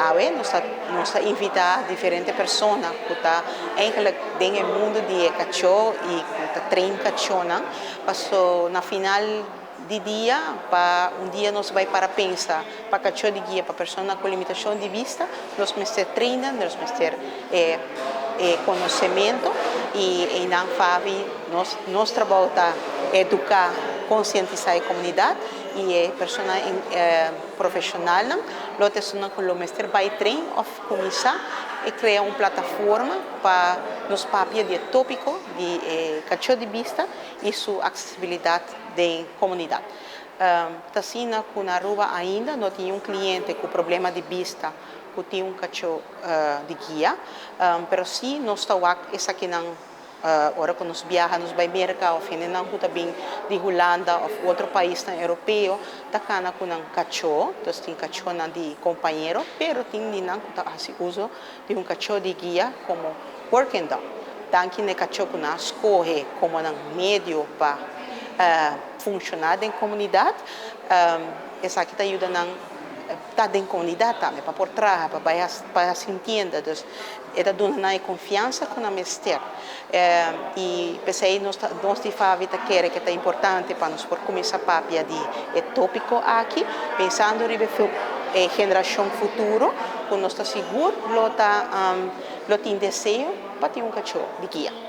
Awe nos ta invitá diferente persona ku ta eigenlijk den e mundu di kachó i ku ta train kachónan, paso na final di dia, pa un dia nos bai para pensa pa kachó di guia pa persona ku limitashon di bista, nos mester train, nos mester konosementu i na FAVI nos trabou ta eduká, konsientisá e komunidat i e persona profeshonal lo ta ku lo mester bai train òf kuminsá i krea un plataforma pa nos papia di tópiko di kachó di bista i su aksesibilidat den komunidat. Asina, ku na Aruba ainda no tin un kliente ku problema di bista ku tin un kachó di guia, pero si nos ta esakinan ora ku nos biaha, nos bai Merka òf hendenan ku tambe di Hulanda òf otro pais europeo, ta kana ku un kachó, anto tin kachónan di kompañero, pero tin nan ku ta hasi uso di un kachó di guia komo working dog. Danki na kachó ku nan a skohe komo un medio pa funshoná den komunidat, esaki ta yuda nan ta den komunidat tambe, pa por traha, pa bai pa sintiendo. Dus, e ta duna nan konfiansa ku nan mester. I p'esei nos di FAVI ta kere ku ta importante pa nos por kuminsá papia di e tópiko aki, pensando riba e generashon futuro, ku nos ta sigur lo ta lo tin deseo pa tin un kachó di guia.